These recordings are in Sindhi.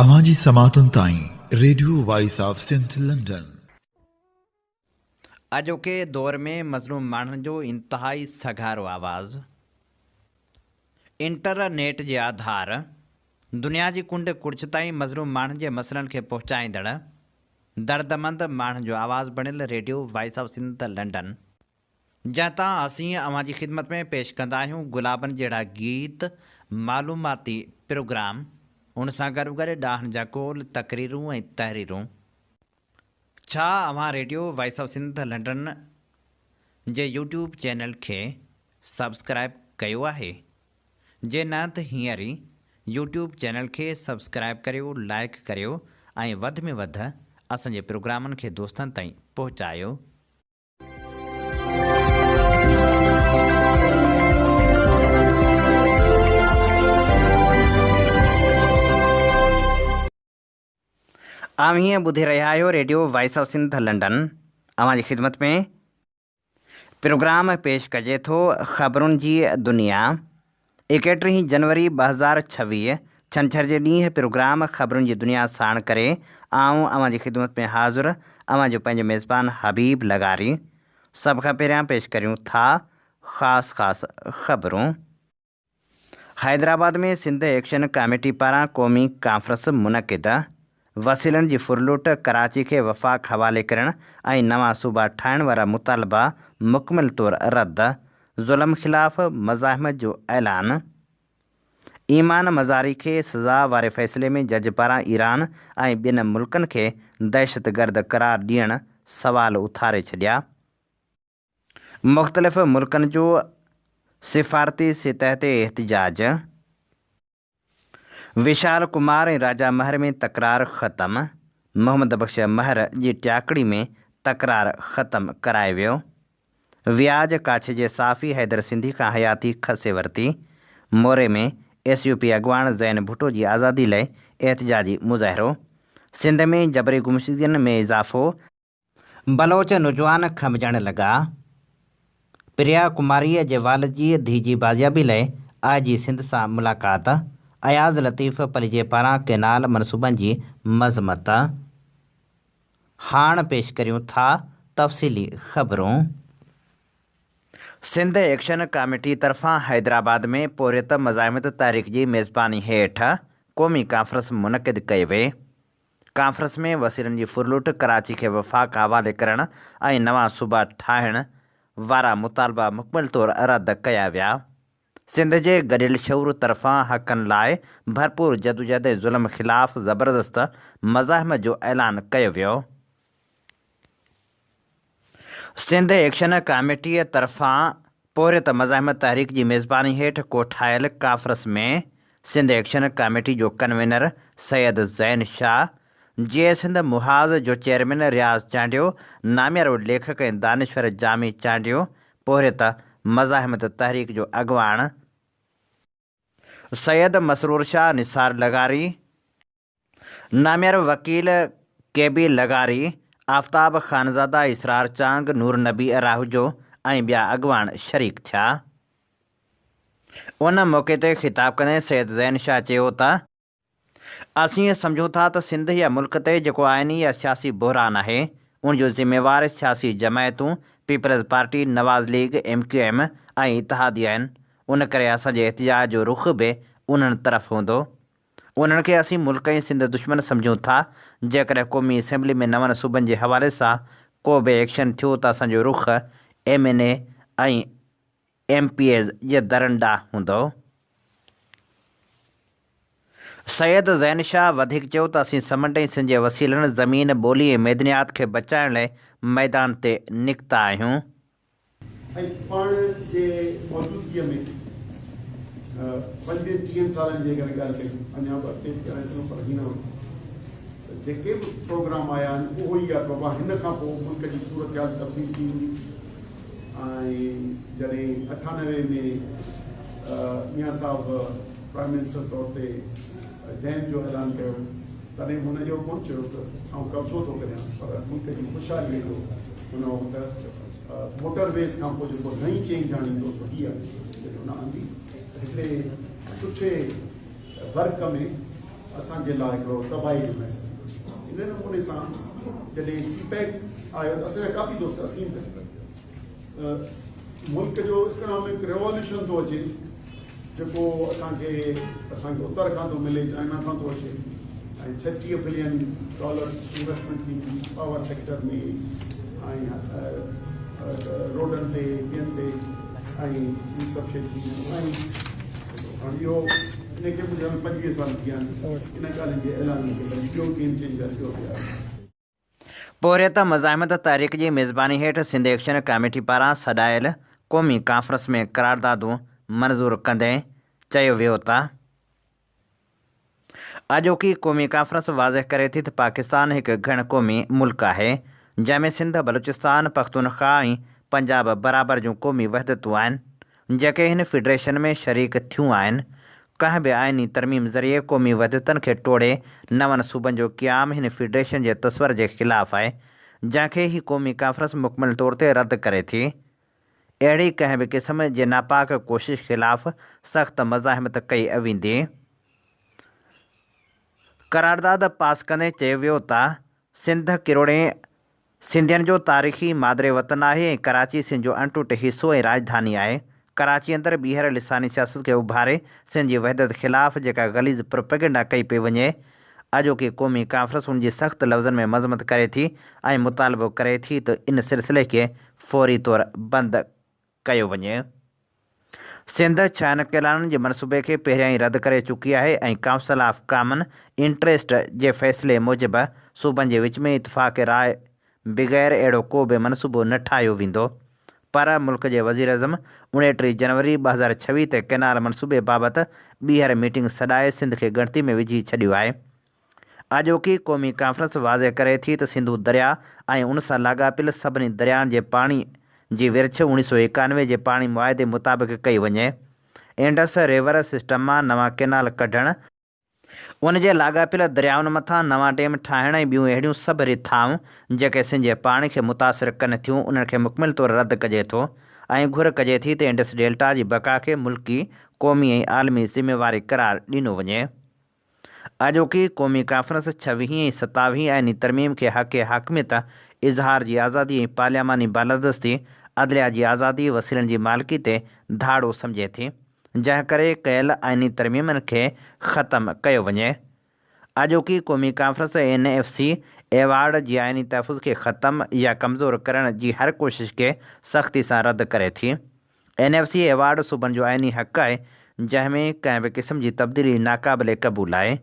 اوهان جي سماعتن تائين radio voice of Sindh London. اڄوڪي دور ۾ مظلوم ماڻهن جو انتهائي سگهارو آواز انٽر نيٽ جي آڌار دنيا جي ڪنڊ ڪڙڇ تائين مظلوم ماڻهن جي مسئلن کي پهچائيندڙ دردمند ماڻهن جو آواز بڻيل radio voice of Sindh London جنهن تان اسين اوهان جي خدمت ۾ پيش ڪندا آهيون گلابن جهڙا گيت، معلوماتي پروگرام، ان سان گڏوگڏ ڏاهن جا قول، تقريرون ۽ تحريرون. ڇا اوهان radio voice of Sindh London جي يوٽيوب چينل کي سبسڪرائيب ڪيو آهي؟ جي نه ته هينئر ئي يوٽيوب چينل کي سبسڪرائيب ڪريو، لائيڪ ڪريو ۽ وڌ ۾ وڌ اسان جي پروگرامن کي دوستن تائين پهچايو. اوهين ٻڌي رهيا آهيو radio voice of Sindh London اوهان جي خدمت ۾ پروگرام پيش ڪجي ٿو خبرن جي دنيا ايڪٽيهين جنوري 2026 ڇنڇر جي ڏينهن پروگرام خبرن جي دنيا ساڻ ڪري آئون اوهان جي خدمت ۾ حاضر اوهان جو پنهنجو ميزبان حبيب لغاري سڀ کان پهريان پيش ڪريون ٿا خاص خاص خبرون. حيدرآباد ۾ سنڌ ايڪشن ڪاميٽي پاران قومي ڪانفرنس منعقد، وسيلن جي ڦرلوٽ، ڪراچي کي وفاق حوالي ڪرڻ ۽ نوان صوبا ٺاهڻ وارا مطالبا مڪمل طور رد، ظلم خلاف مزاحمت جو اعلان، ايمان مزاري کي سزا واري فيصلي ۾ جج پاران ايران ۽ ٻين ملڪن کي دهشتگرد قرار ڏيڻ سوال اٿاري ڇڏيا. مختلف ملڪن جو سفارتي سطح تي احتجاج، وشال ڪمار ۽ راجا مهر ۾ تڪرار ختم، محمد بخش مهر جي ٽياڪڙي ۾ تڪرار ختم ڪرائي ويو، وياج ڪاڇي جي صحافي حيدر سنڌي کان حياتي کسي ورتي، موري ۾ ايس يو پي اڳواڻ زين ڀٽو جي آزادي لئه احتجاجي مظاهرو، سنڌ ۾ جبري گمشدگين ۾ اضافو، بلوچ نوجوان کنڀجڻ لڳا. پريا ڪماريء جي والد جي ڌيء جي بازيابي لئه آء جي سنڌ سان ملاقات، اياز لطيف پليجي پاران ڪئنال منصوبن جي مذمت. هاڻ پيش ڪريون ٿا تفصيلي خبرون. سنڌ ايڪشن ڪاميٽي طرفان حيدرآباد ۾ پورهيت مزاحمت تحريڪ جي ميزباني هيٺ قومي ڪانفرنس منعقد ڪئي وئي. ڪانفرنس ۾ وسيلن جي ڦرلوٽ، ڪراچي کي وفاق حوالي ڪرڻ ۽ نوان صوبا ٺاهڻ وارا مطالبا مڪمل طور رد ڪيا ويا. سنڌ جي گڏيل شعور طرفان حقن لاء ڀرپور جدوجهد ۽ ظلم خلاف زبردست مزاحمت جو اعلان ڪيو ويو. سنڌ ايڪشن ڪاميٽيء طرفان پورهيت مزاحمت تحريڪ جي ميزباني هيٺ ڪوٺايل ڪانفرنس ۾ سنڌ ايڪشن ڪاميٽي جو ڪنوينر سيد زين شاهه، جيئي سنڌ محاذ جو چيئرمين رياض چانڊيو، ناميارو ليکڪ ۽ دانشور جامي چانڊيو، پورهيت مزاحمت تحريڪ جو اڳواڻ سيد مسرور شاهه، نثار لغاري، ناميارو وڪيل ڪي بي لغاري، آفتاب خانزاده، اسرار چانگ، نور نبي راهوجو ۽ ٻيا اڳواڻ شريڪ ٿيا. ان موقعي تي خطاب ڪندي سيد زين شاهه چيو ته، اسين سمجهون ٿا ته سنڌ يا ملڪ تي جيڪو آئيني يا سياسي بحران آهي، ان جون ذميوار سياسي جماعتون peoples party, Nawaz league, M Q M ۽ اتحادي آهن، ان ڪري اسان جي احتجاج جو رخ به انهن طرف هوندو. انهن کي اسين ملڪ ۽ سنڌ دشمن سمجهون ٿا، جيڪڏهن قومي اسيمبلي ۾ نون صوبن جي حوالي سان ڪو به ايڪشن ٿيو ته اسان جو رخ M N A ۽ M P As جي درن ڏانهن هوندو. سيد زين شاهه وڌيڪ چيو ته اسين سمنڊ ۽ سنڌ جي وسيلن، زمين، ٻولي ۽ معدنيات کي بچائڻ لاء ميدان تي نڪتا آهيون. ۽ پاڻ جي موجودگيء ۾ پنجويهن ٽيهن سالن جي جيڪڏهن ڳالهه ڪيون اڃا به اڳتي به ڪرائي سگهون پر هن وقت ته جيڪي به پروگرام آيا آهن اهو ئي آهي ته بابا هن کان پوء ملڪ جي صورتحال تبديل ٿي ويندي ۽ جڏهن 98 ۾ ميان صاحب پرائم منسٽر طور تي ڊيم جو اعلان ڪيو تڏهن هن اهو ڪونه چيو ته آئون قبضو ٿو ڪريان پر ملڪ جي خوشحاليء جو هن وقت موٽر ويز کان پوء جيڪو نئين چينج آڻيندو سو هي آهي جڏهن هن آندي ته هڪڙي سٺي ورڪ ۾ اسان جي لاء هڪڙو تباهي جو ميسيج هو. ان نموني سان جڏهن سي پيڪ آيو ته اسان جا ڪافي دوست اسين به ته ملڪ جو اڪنامڪ ريواليوشن ٿو اچي جيڪو اسان کي اسان کي اتر کان ٿو ملي چائنا کان ٿو اچي ۽ 36 بلين ڊالر انويسٽمينٽ ٿيندي پاور سيڪٽر ۾ ۽ روڊن تي ٻين تي ۽ هي سڀ شيون ٿينديون ۽ هاڻي اهو ان کي منهنجي خيال ۾ 25 سال ٿي ويا آهن ان ڳالهين جي اعلان کي وري ٻيو گيم چينجر اهو به آهي. پورهيت مزاحمت تحريڪ جي ميزباني هيٺ سنڌ ايڪشن ڪاميٽي پاران سڏايل قومي ڪانفرنس ۾ قراردادون منظور ڪندي چيو ويو ته اڄوڪي قومي ڪانفرنس واضح ڪري ٿي ته پاڪستان هڪ گهڻ قومي ملڪ آهي، جنهن ۾ سنڌ، بلوچستان، پختونخواهه ۽ پنجاب برابر جون قومي وحدتون آهن، جيڪي هن فيڊريشن ۾ شريڪ ٿيون آهن. ڪنهن به آئيني ترميم ذريعي قومي وحدتن کي ٽوڙي نون صوبن جو قيام هن فيڊريشن جي تصور جي خلاف آهي، جنهن کي هي قومي ڪانفرنس مڪمل طور تي رد ڪري ٿي. اهڙي ڪنهن به قسم جي ناپاڪ ڪوشش خلاف سخت مزاحمت ڪئي ويندي. قرارداد پاس ڪندي چيو ويو ته سنڌ ڪروڙين سنڌين جو تاريخي مادري وطن آهي ۽ ڪراچي سنڌ جو اڻٽوٽ حصو ۽ راڄڌاني آهي. ڪراچي اندر ٻيهر لساني سياست کي اڀاري سنڌ جي وحدت خلاف جيڪا غليظ پروپيگنڊا ڪئي پئي وڃي اڄوڪي قومي ڪانفرنس ان جي سخت لفظن ۾ مذمت ڪري ٿي ۽ مطالبو ڪري ٿي ته ان سلسلي کي فوري طور بند ڪيو وڃي. سنڌ ڇهن ڪئنالن جي منصوبي کي پهريان ئي رد ڪري چڪي آهي ۽ ڪائونسل آف ڪامن انٽريسٽ جي فيصلي موجب صوبن جي وچ ۾ اتفاق راء بغير اهڙو ڪو به منصوبو نه ٺاهيو ويندو پر ملڪ جي وزيراعظم 29 جنوري 2026 تي ڪئنال منصوبي بابت ٻيهر ميٽنگ سڏائي سنڌ کي ڳڻتي ۾ وجهي ڇڏيو آهي. اڄوڪي قومي ڪانفرنس واضح ڪري ٿي ته سنڌو درياء ۽ ان سان لاڳاپيل سڀني دريائن جي پاڻي جي ورڇ 1991 جي پاڻي معاهدي مطابق ڪئي وڃي. انڊس ريور سسٽم مان نوان ڪئنال ڪڍڻ، ان جي لاڳاپيل دريائن مٿان نوان ڊيم ٺاهڻ ۽ ٻيون اهڙيون سڀ رٿائون جيڪي سنڌ جي پاڻي کي متاثر ڪن ٿيون انهن کي مڪمل طور رد ڪجي ٿو ۽ گهر ڪجي ٿي ته انڊس ڊيلٽا جي بقا کي ملڪي، قومي ۽ عالمي ذميواري قرار ڏنو وڃي. اڄوڪي قومي ڪانفرنس ڇويهين ۽ ستاويهين آئيني ترميم کي حق حاڪميت، اظهار جي آزادي ۽ پارلياماني بالادستي، عدليه جي آزادي، وسيلن جي مالڪي تي ڌاڙو سمجهي ٿي. جنهن ڪري ڪيل آئيني ترميمن کي ختم ڪيو وڃي. اڄوڪي قومي conference N F C award جي آئيني تحفظ کي ختم يا ڪمزور ڪرڻ جي هر ڪوشش کي سختي سان رد ڪري ٿي. اين ايف سي ايوارڊ صوبن جو آئيني حق آهي، جنهن ۾ ڪنهن به قسم جي تبديلي ناقابل قبول آهي.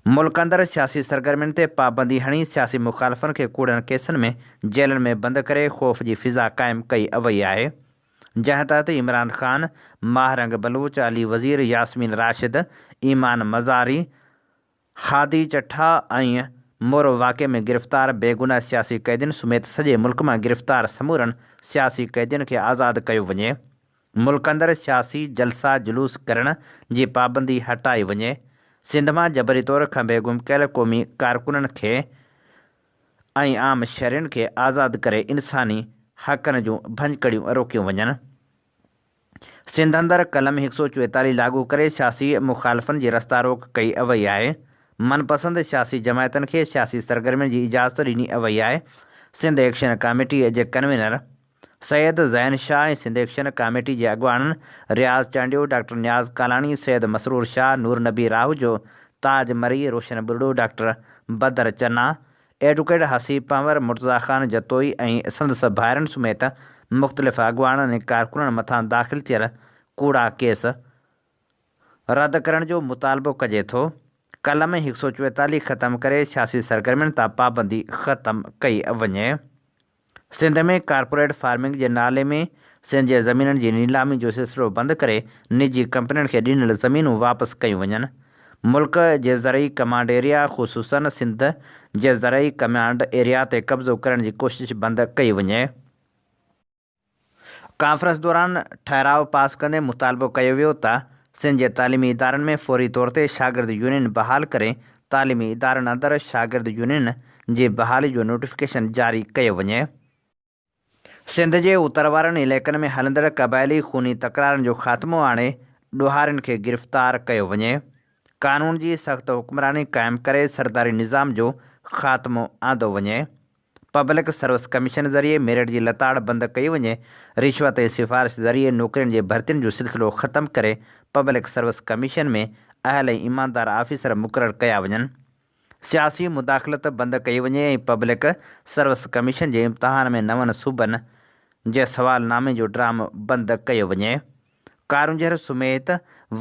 ملڪ اندر سياسي سرگرمين تي پابندي هڻي سياسي مخالفن کي ڪوڙن ڪيسن ۾ جيلن ۾ بند ڪري خوف جي فضا قائم ڪئي وئي آهي جنهن تحت عمران خان، ماهه رنگ بلوچ، علي وزير، ياسمين راشد، ايمان مزاري، هادي چٺا ۽ مورو واقعي ۾ گرفتار بيگناهه سياسي قيدين سميت سڄي ملڪ مان گرفتار سمورن سياسي قيدين کي آزاد ڪيو وڃي. ملڪ اندر سياسي جلسا جلوس ڪرڻ جي پابندي هٽائي وڃي، سنڌ مان جبري طور کنڀي گم ڪيل قومي ڪارڪنن کي ۽ عام شهرين کي آزاد ڪري انساني حقن جون ڀڃڪڙيون روڪيون وڃن. سنڌ اندر قلم 144 لاڳو ڪري سياسي مخالفن جي رستا روڪ ڪئي وئي آهي، من پسند سياسي جماعتن کي سياسي سرگرمين جي اجازت ڏني وئي آهي، سنڌ ايڪشن ڪاميٽي جي convener Syed Zain Shah ۽ Sindh action committee جي اڳواڻن رياض چانڊيو، ڊاڪٽر نياز ڪالاڻي، سيد مسرور شاهه، نور نبي راهوجو، تاج مري، روشن ٻرڙو، ڊاڪٽر بدر چنا، ايڊوڪيٽ حسيب پنهور، مرتضيٰ خان جتوئي ۽ سندس ڀائرن سميت مختلف اڳواڻن ۽ ڪارڪنن مٿان داخل ٿيل ڪوڙا ڪيس رد ڪرڻ جو مطالبو ڪجي ٿو، قلم 144 ختم ڪري سياسي سرگرمين تان پابندي ختم ڪئي وڃي. سنڌ ۾ ڪارپوريٽ فارمنگ جي نالي ۾ سنڌ جي زمينن جي نيلامي جو سلسلو بند ڪري نجي ڪمپنين کي ڏنل زمينون واپس ڪيون وڃن. ملڪ جي زرعي ڪمانڊ ايريا خصوصن سنڌ جي زرعي ڪمانڊ ايريا تي قبضو ڪرڻ جي ڪوشش بند ڪئي وڃي. ڪانفرنس دوران ٺهراء پاس ڪندي مطالبو ڪيو ويو ته سنڌ جي تعليمي ادارن ۾ فوري طور تي شاگرد يونين بحال ڪري تعليمي ادارن اندر شاگرد يونين جي بحالي جو نوٽيفڪيشن جاري ڪيو وڃي. سنڌ جي اتر وارن علائقن ۾ هلندڙ قبائلي خوني تڪرارن جو خاتمو آڻي ڏوهارين کي گرفتار ڪيو وڃي. قانون جي سخت حڪمراني قائم ڪري سرداري نظام جو خاتمو آندو وڃي. پبلڪ سروس ڪميشن ذريعي ميرٽ جي لتاڙ بند ڪئي وڃي، رشوت ۽ سفارش ذريعي نوڪرين جي ڀرتين جو سلسلو ختم ڪري پبلڪ سروس ڪميشن ۾ اهل ۽ ايماندار آفيسر مقرر ڪيا وڃن. سياسي مداخلت بند ڪئي وڃي ۽ پبلڪ سروس ڪميشن جي امتحان ۾ نون صوبن جي سوالنامي جو ڊرامو بند ڪيو وڃي. ڪارونجهر سميت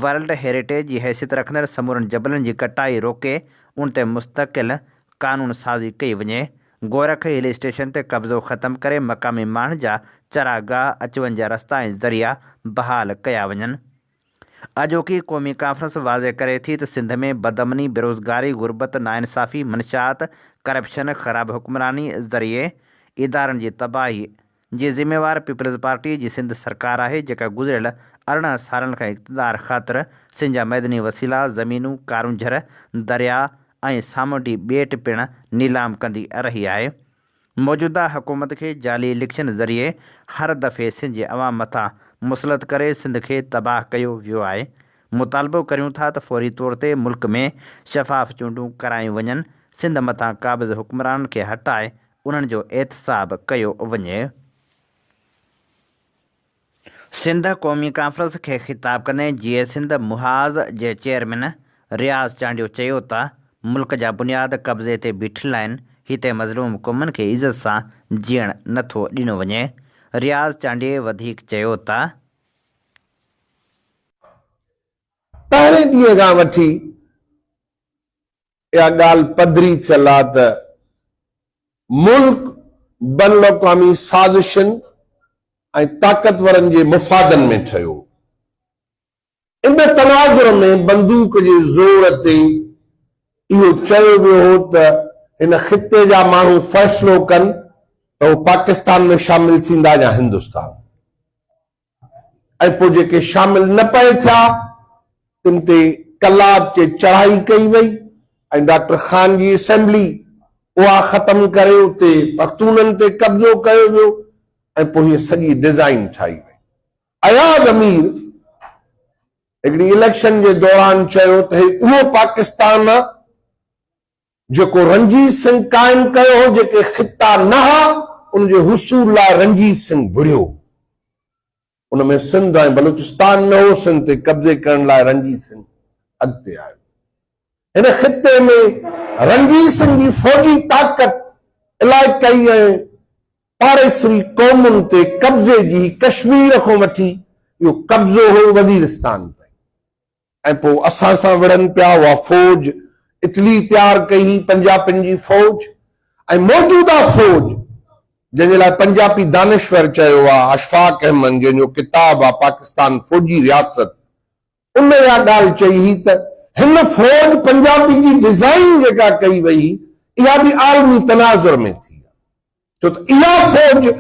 ورلڊ هيريٽيج جي حيثيت رکندڙ سمورن جبلن جي ڪٽائي روڪي ان تي مستقل قانون سازي ڪئي وڃي. گورک هل اسٽيشن تي قبضو ختم ڪري مقامي ماڻهن جا چراگاهه، اچ وڃ جا رستا ۽ ذريعا بحال ڪيا وڃن. اڄوڪي قومي ڪانفرنس واضح ڪري ٿي ته سنڌ ۾ بدامني، بيروزگاري، غربت، ناانصافي، منشيات، ڪرپشن، خراب حڪمراني ذريعي ادارن جي تباهي، جي ذميوار پيپلز پارٽي جي سنڌ سرڪار آهي جيڪا گذريل 18 سالن کان اقتدار خاطر سنڌ جا معدني وسيلا، زمينون، ڪارونجهر، درياء ۽ سامونڊي ٻيٽ پڻ نيلام ڪندي رهي آهي. موجوده حڪومت کي جعلي اليڪشن ذريعي هر دفعي سنڌ جي عوام مٿان مسلط ڪري سنڌ کي تباهه ڪيو ويو آهي. مطالبو ڪريون ٿا ته فوري طور تي ملڪ ۾ شفاف چونڊون ڪرايون وڃن، سنڌ مٿان قابض حڪمرانن کي هٽائي انهن جو احتساب ڪيو وڃي. سنڌ قومي ڪانفرنس کي خطاب ڪندي جيئي سنڌ محاذ جي چيئرمين رياض چانڊيو چيو ته ملڪ جا بنياد قبضي تي بيٺل آهن، هتي مظلوم قومن کي عزت سان جيئڻ نٿو ڏنو وڃي. رياض چانڊيي وڌيڪ چيو ته. پهرين ڏينهن کان وٺي اها ڳالهه پڌري ٿيل آ ته ملڪ بين الاقوامي سازشن ۽ طاقتورن جي مفادن ۾ ٺهيو. ان تناظر ۾ بندوق جي زور تي اهو چيو ويو هو ته هن خطي جا ماڻهو فيصلو ڪن ته هو پاڪستان ۾ شامل ٿيندا يا هندستان. ۽ پوء جيڪي شامل نه پئي ٿيا تن تي قلات تي چڙهائي ڪئي وئي ۽ ڊاڪٽر خان جي اسيمبلي اها ختم ڪري اتي پختونن تي قبضو ڪيو ويو ۽ پوء هيء سڄي ڊزائين ٺاهي وئي. اياز امير هڪڙي اليڪشن جي دوران چيو ته هي اهو پاڪستان آ جيڪو رنجيت سنگهه قائم ڪيو هو، جيڪي خطا نه ها، ان جي حصول لاء رنجيت سنگهه وڙهيو. ان ۾ سنڌ ۽ بلوچستان نه هو، سنڌ تي قبضي ڪرڻ لاء رنجيت سنگهه اڳتي آيو. هن خطي ۾ رنجيت سنگهه جي فوجي طاقت علائقائي ۽ پاڙيسري قومن تي قبضي جي ڪشمير کان وٺي اهو قبضو هو وزيرستان تائين. ۽ پوء اسان سان وڙهن پيا. اها فوج اٽلي تيار ڪئي هئي، پنجاپين جي فوج ۽ موجوده فوج، جنهن جي لاء پنجاپي دانشور چيو آهي، اشفاق احمد، جنهن جو ڪتاب آهي پاڪستان فوجي رياست، ان اها ڳالهه چئي هئي ته هن فوج پنجاپي جي ڊزائين جيڪا ڪئي وئي هئي، اها به عالمي تناظر ۾ ٿي آهي. ڇو ته اها فوج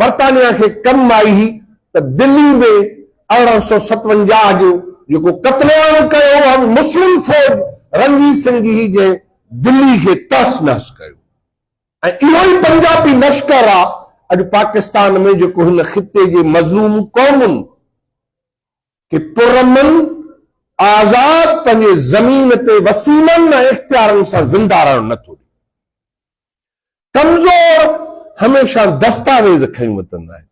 برطانيا کي ڪم آئي هئي ته دلي ۾ 1857 جو جيڪو قتل عام ڪيو اها به مسلم فوج رنجيت سنگهه جي هئي جنهن دلي کي تهس نهس ڪيو ۽ اهو ئي پنجابي لشڪر آ اڄ پاڪستان ۾ جيڪو هن خطي جي مظلوم قومن کي پرامن آزاد پنهنجي زمين تي وسيلن ۽ اختيارن سان زنده رهڻ نٿو ڏي. ڪمزور هميشه دستاويز کنيون وتندا آهن.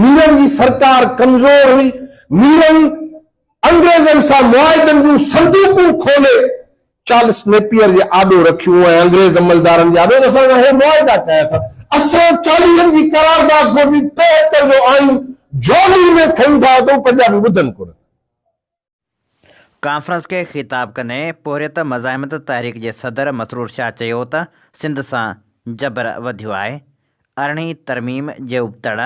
ميرن جي سرڪار ڪمزور هئي. ميرن انگريزن سان معاهدن جون صندوقون کولي چارلس نيپيئر جي آڏو رکيون ۽ انگريز عملدارن جي آڏو ته اسان سان هي معاهدا ڪيا اٿن. اسان چاليهن جي قرارداد کان وٺي 73 جو آئين جهولي ۾ کڻي ٿا وتون، پنجابي ٻڌن ڪونه ٿا. ڪانفرنس کي خطاب ڪندي پورهيت مزاحمت تحريڪ جي صدر مسرور شاهه چيو ته سنڌ سان جبر وڌيو آهي، ارڙهين ترميم جي ابتڙ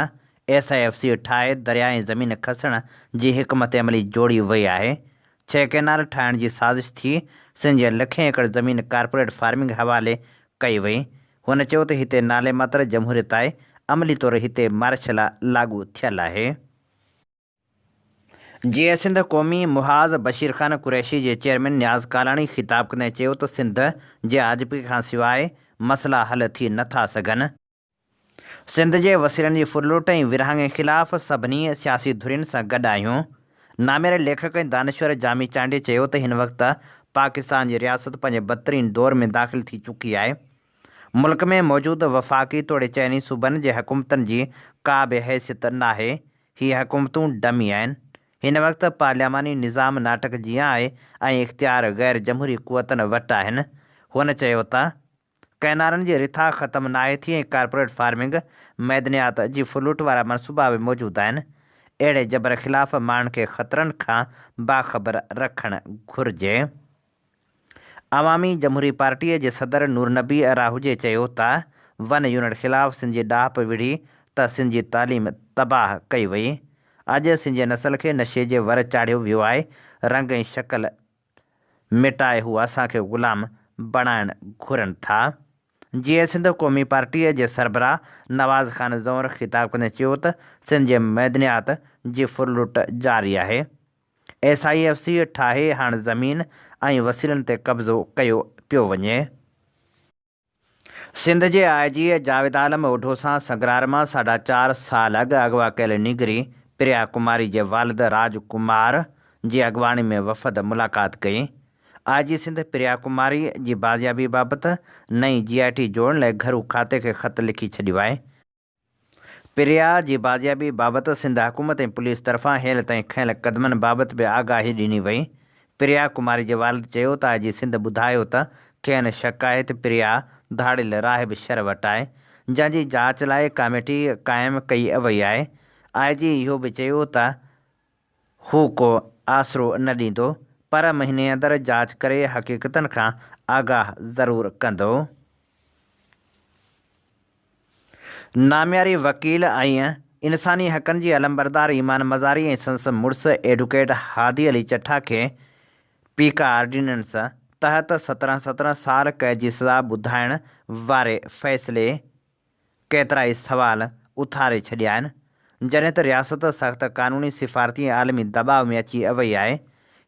ايس I F C ٺاهي درياء ۽ زمين کسڻ جي حڪمت عملي جوڙي وئي آهي، ڇهه ڪئنال ٺاهڻ جي سازش ٿي، سنڌ جي لکين ايڪڙ زمين ڪارپوريٽ فارمنگ حوالي ڪئي وئي، هن چيو ته هتي نالي ماتر جمهوريت آهي، عملي طور هتي مارشلا لاڳو ٿيل آهي. جيئي سنڌ قومي محاذ بشير خان قريشي جي چيئرمين نياز ڪالاڻي خطاب ڪندي چيو ته سنڌ جي آجپي کان سواء مسئلا حل ٿي نه ٿا سگهن، سنڌ جي وسيلن جي ڦرلٽ ۽ ورهاڱي خلاف سڀني سياسي ڌرين سان گڏ آهيون، نامياري ليکڪ ۽ دانشور جامي چانڊيي چيو ته هن وقت پاڪستان جي رياست پنهنجي بدترين دور ۾ داخل ٿي چڪي آهي. ملڪ ۾ موجود وفاقي توڙي چئني صوبن جي حڪومتن جي ڪا به حيثيت ناهي، هي حڪومتون ڊمي آهن. هن وقت پارلياماني نظام ناٽڪ جيان آهي ۽ اختيار غير جمهوري قوتن وٽ آهن. هن چيو ته. ڪئنالن جي رٿا ختم ناهي ٿي ۽ ڪارپوريٽ فارمنگ، معدنيات جي ڦرلوٽ وارا منصوبا به موجود آهن. اهڙي جبر خلاف ماڻهن کي خطرن کان باخبر رکڻ گهرجي. عوامي جمهوري پارٽيء جي صدر نور نبي راهوجي چيو ته ون يونٽ خلاف سنڌ جي ڏاهپ وڙهي ته سنڌ جي تعليم تباهه ڪئي وئي. اڄ سنڌ جي نسل کي نشي جي ور چاڙهيو ويو آهي، رنگ ۽ شڪل مٽائي هو اسان کي غلام بڻائڻ گهرن ٿا. جيئي سنڌ قومي پارٽيء جي سربراهه نواز خان زئور خطاب ڪندي چيو ته سنڌ جي معدنيات جي ڦرلٽ جاري آهي. ايس I F C ٺاهي هاڻ زمين ۽ وسيلن تي قبضو ڪيو پيو وڃي. سنڌ جي آء جي جاويد عالم اوڍو سان سنگرار مان ساڍا چار سال اڳ اغوا ڪيل نينگري پريا ڪماري جي والد راج ڪمار جي اڳواڻي ۾ وفد ملاقات ڪئي. آء جي سنڌ پريا ڪماري جي بازيابي بابت نئين جي آء ٽي جوڙڻ لاء گهرو کاتي کي خط لکي ڇڏيو آهي. پريا جي بازيابي بابت سنڌ حڪومت ۽ پوليس طرفان هيل تائين کنيل قدمن بابت به آگاهي ڏني وئي. پريا ڪماري جي والد چيو ته آء جي سنڌ ٻڌايو ته کين شڪ آهي ته پريا ڌاڙيل راهب شھر وٽ آهي، جنهن جي جاچ لاء ڪاميٽي قائم ڪئي وئي آهي. آء جي اهو به چيو ته هو ڪو آسرو نه ڏيندو، پر مهيني اندر جاچ ڪري حقيقتن کان آگاهه ضرور ڪندو. نامياري وڪيل ۽ انساني حقن جي علمبردار ايمان مزاري ۽ سندس مڙس ايڊوڪيٽ هادي علي چٺا کي پيڪا آرڊيننس تحت 17 17 سال قيد جي سزا ٻڌائڻ واري فيصلي ڪيترائي سوال اٿاري ڇڏيا آهن، جڏهن ته رياست سخت قانوني، سفارتي ۽ عالمي دٻاء ۾ اچي وئي آهي.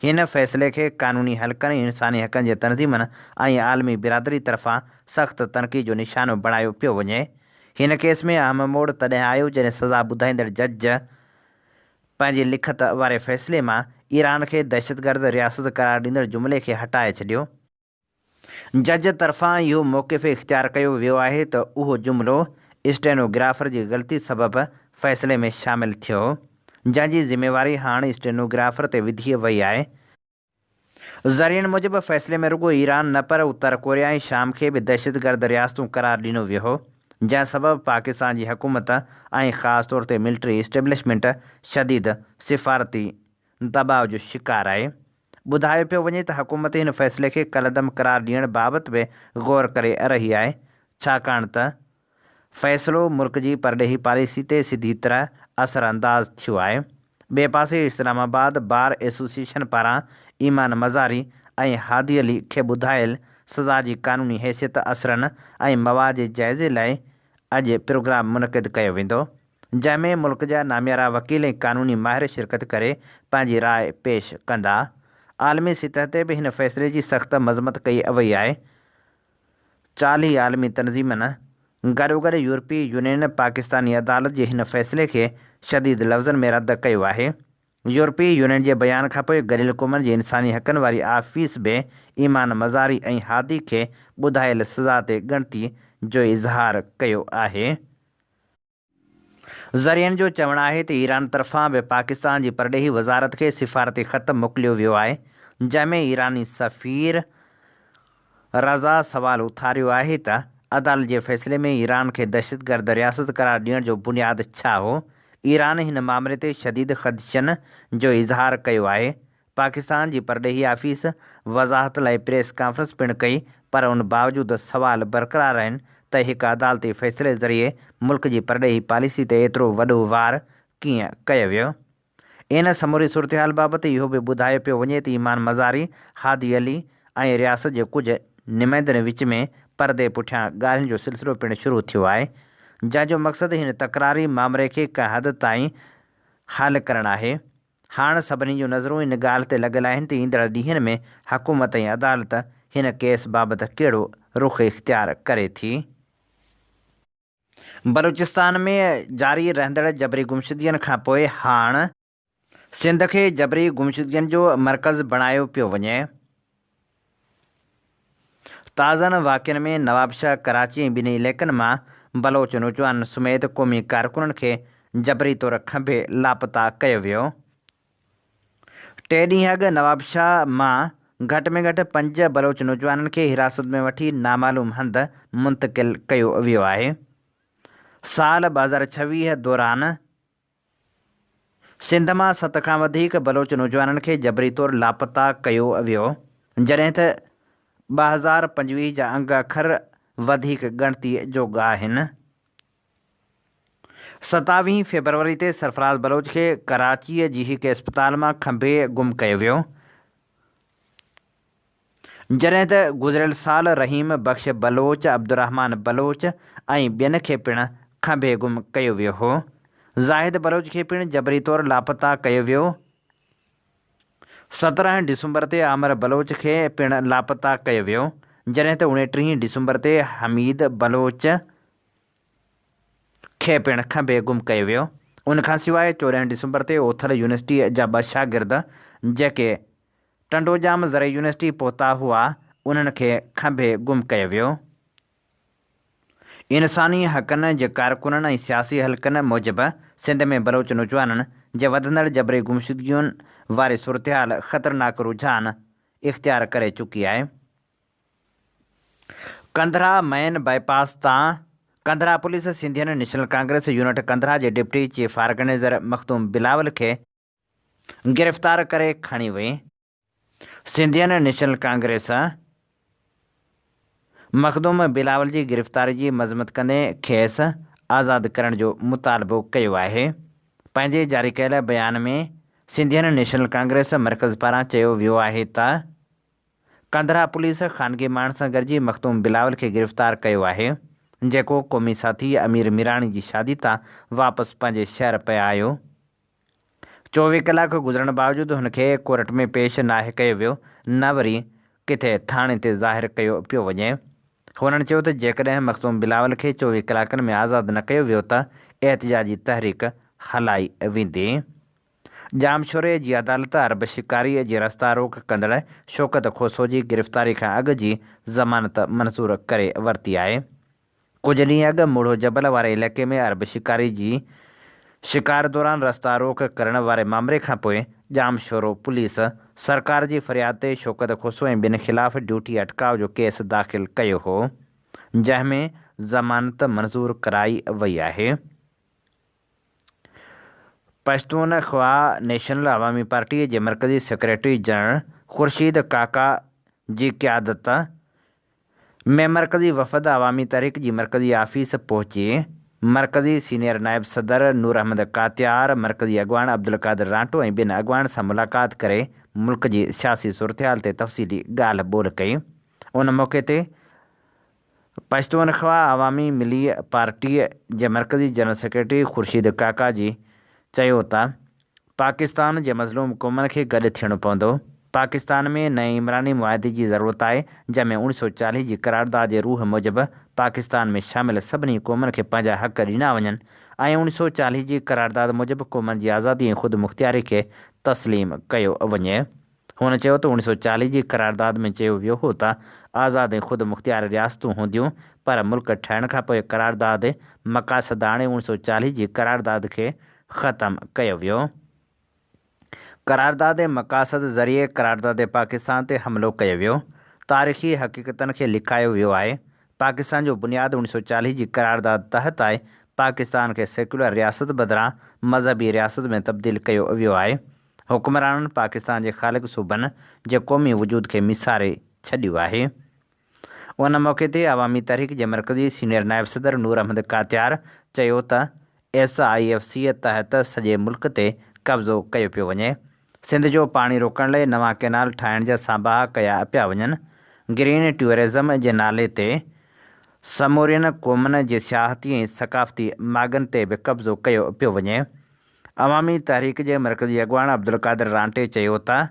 هن فيصلي کي قانوني حلقن، انساني حقن جي تنظيمن ۽ عالمي برادري طرفان سخت تنقيد جو نشانو بڻايو پيو وڃي. هن ڪيس ۾ اهم موڙ تڏهن آيو جڏهن سزا ٻڌائيندڙ جج پنهنجي لکت واري فيصلي مان ايران کي دهشتگرد رياست قرار ڏيندڙ جملي کي هٽائي ڇڏيو. جج طرفان اهو موقف اختيار ڪيو ويو آهي ته اهو جملو اسٽينوگرافر جي غلطي سبب فيصلي ۾ شامل ٿيو، جنهن جي ذميواري هاڻ اسٽينوگرافر تي وڌي وئي آهي. ذريعن موجب فيصلي ۾ رڳو ايران نه پر اتر ڪوريا ۽ شام کي به دهشتگرد رياستون قرار ڏنو ويو هو، جنهن سبب پاڪستان جي حڪومت ۽ خاص طور تي ملٽري اسٽيبلشمينٽ شديد سفارتي دٻاء جو شڪار آهي. ٻڌايو پيو وڃي ته حڪومت هن فيصلي کي ڪالعدم قرار ڏيڻ بابت به غور ڪري رهي آهي، ڇاڪاڻ ته فيصلو ملڪ جي پرڏيهي پاليسي تي سڌي طرح اثرانداز ٿيو آهي. ٻئي پاسي اسلام آباد بار ايسوسيئيشن پاران ايمان مزاري ۽ هادي علي کي ٻڌايل سزا جي قانوني حيثيت، اثرن ۽ مواد جي جائزي لاء اڄ پروگرام منعقد ڪيو ويندو. جنهن ۾ ملڪ جا ناميارا وڪيل ۽ قانوني ماهر شرڪت ڪري پنهنجي راء پيش ڪندا. عالمي سطح تي به هن فيصلي جي سخت مذمت ڪئي وئي آهي. 40 عالمي تنظيمن گڏوگڏ يورپي يونين پاڪستاني عدالت جي هن فيصلي کي شديد لفظن ۾ رد ڪيو آهي. يورپي يونين جي بيان کانپوء گڏيل قومن جي انساني حقن واري آفيس به ايمان مزاري ۽ هادي کي ٻڌايل سزا تي ڳڻتي جو اظهار ڪيو آهي. ذريعن جو چوڻ آهي ته ايران طرفان به پاڪستان جي پرڏيهي وزارت کي سفارتي خط موڪليو ويو آهي، جنهن ۾ ايراني سفير رضا سوال اٿاريو آهي ته عدالت جي فيصلي ۾ ايران کي دهشتگرد رياست قرار ڏيڻ جو بنياد ڇا هو؟ ايران هن مامري تي شديد خدشن جو اظهار ڪيو آهي. پاڪستان جي پرڏيهي آفيس وضاحت لاء پريس ڪانفرنس پڻ ڪئي پر ان باوجود سوال برقرار آهن ته هڪ عدالتي فيصلي ذريعي ملڪ جي پرڏيهي پاليسي تي ايترو وڏو وار ڪيئن ڪيو ويو؟ ان سموري صورتحال بابت اهو به ٻڌايو پيو وڃي ته ايمان مزاري، هادي علي ۽ رياست جي ڪجهه نمائندن وچ ۾ پردي پٺيان ڳالهين جو سلسلو پڻ شروع ٿيو آهي جنهن جو مقصد هن تڪراري مامري کي ڪنهن حد تائين حل ڪرڻ آهي. هاڻ سڀني جون نظرون ان ڳالهه تي لڳل آهن ته ايندڙ ڏينهن ۾ حڪومت ۽ عدالت هن ڪيس بابت ڪهڙو رخ اختيار ڪري ٿي. بلوچستان ۾ جاري رهندڙ جبري گمشدگين کانپوء هاڻ. سنڌ کي جبري گمشدگين جو مرڪز بڻايو پيو وڃي. تازن واقعن ۾ نوابشاهه، ڪراچي ۽ ٻين علائقن مان بلوچ نوجوانن سميت قومي ڪارڪنن کي جبري طور کنڀي لاپتا ڪيو ويو. ٽي ڏينهن اڳ نوابشاهه مان گهٽ ۾ گهٽ پنج بلوچ نوجوانن کي حراست ۾ وٺي نامعلوم هنڌ منتقل ڪيو ويو آهي. سال 2026 دوران سنڌ مان ست کان وڌيڪ بلوچ نوجوانن کي جبري طور لاپتا ڪيو ويو، جڏهن ته 2025 جا انگ اکر وڌيڪ ڳڻتي جوڳا آهن. ستاويهين فيبروري تي سرفراز بلوچ کي ڪراچيء جي هڪ اسپتال مان کنڀي گم ڪيو ويو، جڏهن ته گذريل سال رحيم بخش بلوچ، عبدالرحمان بلوچ ۽ ٻين کي پڻ کنڀي گم ڪيو ويو هو. زاهد بلوچ کي پڻ جبري طور لاپتا ڪيو ويو. 17 ڊسمبر تي عامر بلوچ کي پڻ لاپتا ڪيو ويو، جڏهن ته 29 ڊسمبر تي حميد بلوچ کي پڻ کنڀي گم ڪيو ويو. ان کانسواء 14 ڊسمبر تي اوٿل يونيورسٽي جا ٻه شاگرد جيڪي ٽنڊوڄام زرعي يونيورسٽي پهتا هئا، انهن کي کنڀي گم ڪيو ويو. انساني حقن جي ڪارڪنن ۽ سياسي حلقن موجب سنڌ ۾ بلوچ نوجوانن جي وڌندڙ جبري گمشدگين واري صورتحال خطرناڪ رجحان اختيار ڪري چڪي آهي. ڪنڌرا مين باء پاس تان Kandhra police Sindhian national congress unit Kandhra جي deputy chief organizer Makhdoom Bilawal کي گرفتار ڪري کڻي وئي. سنڌين نيشنل ڪانگريس مخدوم بلاول جي گرفتاري جي مذمت ڪندي کيس آزاد ڪرڻ جو مطالبو ڪيو آهي. پنهنجي جاري ڪيل بيان ۾ سنڌين نيشنل ڪانگريس مرڪز پاران چيو ويو آهي ته ڪنڌرا پوليس خانگي ماڻهن سان گڏجي مخدوم بلاول کي گرفتار ڪيو آهي، جيڪو قومي ساٿي امير ميراڻي جي شادي تان واپس پنهنجي شهر پئي آيو. 24 ڪلاڪ گذرڻ باوجود هن کي ڪورٽ ۾ پيش ناهي ڪيو ويو نه وري ڪٿي ٿاڻي تي ظاهر ڪيو پيو وڃي. هنن چيو ته جيڪڏهن مخدوم بلاول کي 24 ڪلاڪن ۾ آزاد نه ڪيو ويو ته احتجاجي تحريڪ هلائي ويندي. ڄامشوري جي عدالت عرب شڪاري جي رستا روڪ ڪندڙ شوڪت کوسو جي گرفتاري کان اڳ جي ضمانت منظور ڪري ورتي آهي. ڪجهه ڏينهن اڳ موڙهو جبل واري علائقي ۾ عرب شڪاري جي شڪار دوران رستا روڪ ڪرڻ واري مامري کانپوء ڄامشورو پوليس سرڪار جي فرياد تي شوڪت کوسو ۽ ٻين خلاف ڊيوٽي اٽڪاء جو ڪيس داخل ڪيو هو، جنهن ۾ ضمانت منظور ڪرائي وئي آهي. پشتون خواهه نيشنل عوامي پارٽي جي مرڪزي سيڪريٽري جنرل خورشيد ڪاڪا جي قيادت ۾ مرڪزي وفد عوامي تحريڪ جي مرڪزي آفيس پهچي مرڪزي سينيئر نائب صدر نور احمد ڪاتيار، مرڪزي اڳواڻ عبدالقادر رانٽو ۽ ٻين اڳواڻن سان ملاقات ڪري ملڪ جي سياسي صورتحال تي تفصيلي ڳالهه ٻولهه ڪئي. ان موقعي تي پشتونخوا عوامي ملي پارٽي جي مرڪزي جنرل سيڪريٽري خورشيد ڪاڪا جي چيو ته پاڪستان جي مظلوم قومن کي گڏ ٿيڻو پوندو، پاڪستان ۾ نئين عمراني معاهدي جي ضرورت آهي، جنهن ۾ 1940 جي قرارداد جي روح موجب پاڪستان ۾ شامل سڀني قومن کي پنهنجا حق ڏنا وڃن ۽ 1940 جي قرارداد موجب قومن جي آزادي ۽ خودمختياري کي تسليم ڪيو وڃي. هن چيو ته 1940 جي قرارداد ۾ چيو ويو هو ته آزاد ۽ خودمختيار رياستون هونديون پر ملڪ ٺهڻ کانپوء قرارداد مقاصد آڻي 1940 جي قرارداد کي ختم ڪيو ويو. قرارداد مقاصد ذريعي قرارداد پاڪستان تي حملو ڪيو ويو. تاريخي حقيقتن کي لڪايو ويو آهي. پاڪستان جو بنياد 1940 جي قرارداد تحت آهي. پاڪستان کي سيڪيولر رياست بدران مذهبي رياست ۾ تبديل ڪيو ويو آهي. حڪمرانن پاڪستان جي خالق صوبن جي قومي وجود کي ميساري ڇڏيو آهي. ان موقعي تي عوامي تحريڪ جي مرڪزي سينيئر نائب صدر نور احمد ڪاتيار چيو ته ايس I F C تحت سڄي ملڪ تي قبضو ڪيو پيو وڃي، سنڌ جو پاڻي روڪڻ لئي نوان ڪئنال ٺاهڻ جا سانباها ڪيا پيا وڃن، گرين ٽوئرزم جي نالي تي سمورين قومن جي سياحتي ۽ ثقافتي ماڳن تي به قبضو ڪيو پيو وڃي. عوامي تحريڪ جي مرڪزي اڳواڻ عبدالقادر رانٽي چيو ته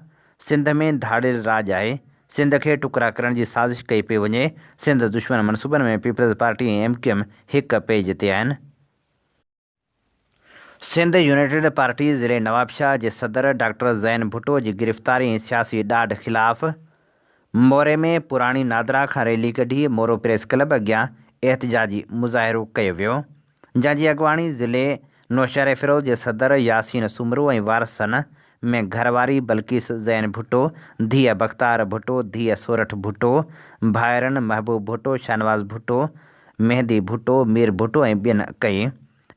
سنڌ ۾ ڌاڙيل راڄ آهي، سنڌ کي ٽڪرا ڪرڻ جي سازش ڪئي پئي وڃي، سنڌ دشمن منصوبن ۾ peoples party ۽ M Q M هڪ پيج تي آهن. سنڌ يونائيٽيڊ پارٽي ضلعي نوابشاهه جي صدر ڊاڪٽر زين ڀٽو جي گرفتاري ۽ سياسي ڏاڍ خلاف موري ۾ پراڻي نادرا کان ريلي ڪڍي مورو پريس ڪلب اڳيان احتجاجي مظاهرو ڪيو ويو جنهن جي اڳواڻي ضلعي نوشهريفيروز جي صدر ياسين سومرو ۽ وارثن ۾ گهر واري بلقيس زين ڀٽو، ڌيء بختار ڀٽو، ڌيء سورٺ ڀٽو، ڀائرن محبوب ڀٽو، شاهنواز ڀٽو، مهدي ڀٽو، مير ڀٽو ۽ ٻين ڪئي.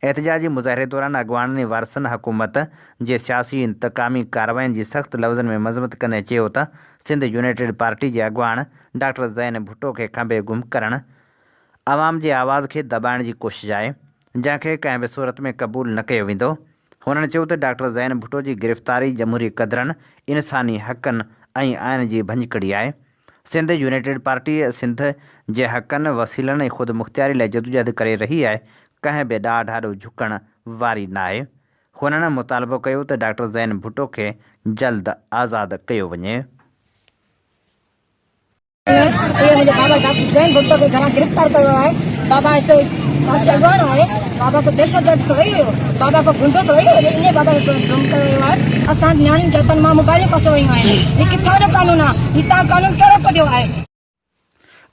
احتجاجي مظاهري دوران اڳواڻن ۽ وارثن حڪومت جي سياسي انتقامي ڪاررواين جي سخت لفظن ۾ مذمت ڪندي چيو ته سنڌ يونائيٽيڊ پارٽي جي اڳواڻ ڊاڪٽر زين ڀٽو کي کنڀي گم ڪرڻ عوام جي آواز کي دٻائڻ جي ڪوشش آهي جنهن کي ڪنهن به صورت ۾ قبول نه ڪيو ويندو. هنن چيو ته ڊاڪٽر زين ڀٽو جي گرفتاري جمهوري قدرن، انساني حقن ۽ آئين جي ڀڃڪڙي آهي. سنڌ يونائيٽيڊ پارٽي سنڌ جي حقن، وسيلن ۽ خودمختياري لاء جدوجهد ڪري رهي آهي، ڪنهن به ڏاڍ آڏو جهڪڻ واري ناهي. هنن مطالبو ڪيو ته ڊاڪٽر زين ڀٽو کي جلد آزاد ڪيو وڃي. اهي منهنجي بابا ڊاڪٽر زين ڀٽو کي گهران گرفتار ڪيو ويو آهي. بابا هڪ سياسي اڳواڻ آهي. بابا ڪو دهشتگرد ٿورئي هيو. بابا ڪو گنڊو ٿورئي هيو جو انهي بابا کي گم ڪيو ويو آهي. اسان نياڻين جي هٿن مان موبائلون کسيو ويون آهن. هي ڪٿان جو قانون آهي. هي توهان قانون ڪهڙو ڪڍيو آهي.